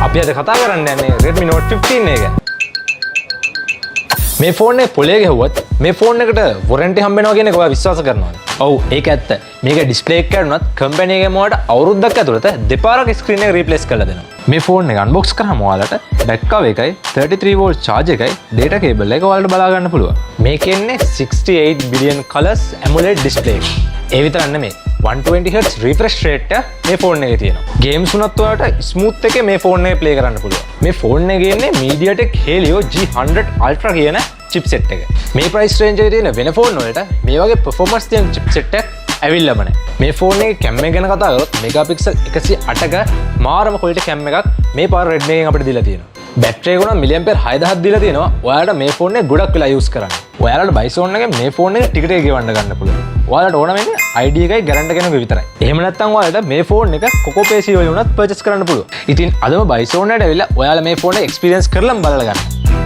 අපි අද කතා කරන්න යන්නේ Redmi Note 15 එක ගැන. මේ ෆෝන් එක පොලේ ගැහුවත් මේ ෆෝන් එකට වොරන්ටි හම්බ වෙනවා කියන එක ඔයා විශ්වාස කරනවද? ඔව්, ඒක ඇත්ත. මේක ඩිස්ප්ලේ එක කැඩුනත් කම්පැනි එකෙන් ඔයාලට අවුරුද්දක් ඇතුළත දෙපාරක් ස්ක්‍රීන් එක රීප්ලේස් කරලා දෙනවා. මේ ෆෝන් එක අන්බොක්ස් කරාම ඔයාලට බැක් කවර් එකයි, 33 වෝල්ට් චාර්ජ් එකයි, ඩේටා කේබල් එක ඔයාලට බලා ගන්න පුළුවන්. මේකේ එන්නේ 68 බිලියන් කලර්ස් AMOLED display එක. ඒ විතරක් නෙමෙයි, 120 Hz refresh rate එක මේ ෆෝන් එකේ තියෙනවා. ගේම්ස් උනත් ඔයාලට ස්මූත් එකේ මේ ෆෝන් එකේ ප්ලේ කරන්න පුළුවන්. මේ ෆෝන් එකේ එන්නේ MediaTek Helio G100 Ultra කියන චිප්සෙට් එක. මේ ප්‍රයිස් රේන්ජ් එකේ තියෙන වෙන ෆෝන් වලට මේ වගේ පර්ෆෝමන්ස් තියෙන චිප්සෙට් එකක් ඇවිල්ලාම නැහැ. මේ ෆෝන් එකේ කැම් එක ගැන කතා කරොත්, මෙගාපික්සල් 108ක මාරම ක්වොලිටි කැම් එකක් මේ පාර Redmi එකෙන් අපිට දීලා තියෙනවා. බැටරි එක උනත් මිලිඇම්පියර් 6000ක් දීලා තියෙනවා. ඔයාලට මේ ෆෝන් එක ගොඩක් වෙලා යූස් කරන්න. ඔයාලට බයිසෝන් එකෙන් මේ ෆෝන් එක ටිකට් එක ගෙවන්න ගන්න පුළුවන්. ඔයාලට ඕන වෙන්නේ ID එකයි ගැරන්ටි කෙනෙකුගේ විතරයි. එහෙම නැත්නම් ඔයාලට මේ ෆෝන් එක කොකෝ පේසි වලින් උනත් පර්චේස් කරන්න පුළුවන්. ඉතින් අදම බයිසෝන් එකට ඇවිල්ලා ඔයාලා මේ ෆෝන් එක එක්ස්පීරියන්ස් කරලම බලලා ගන්න.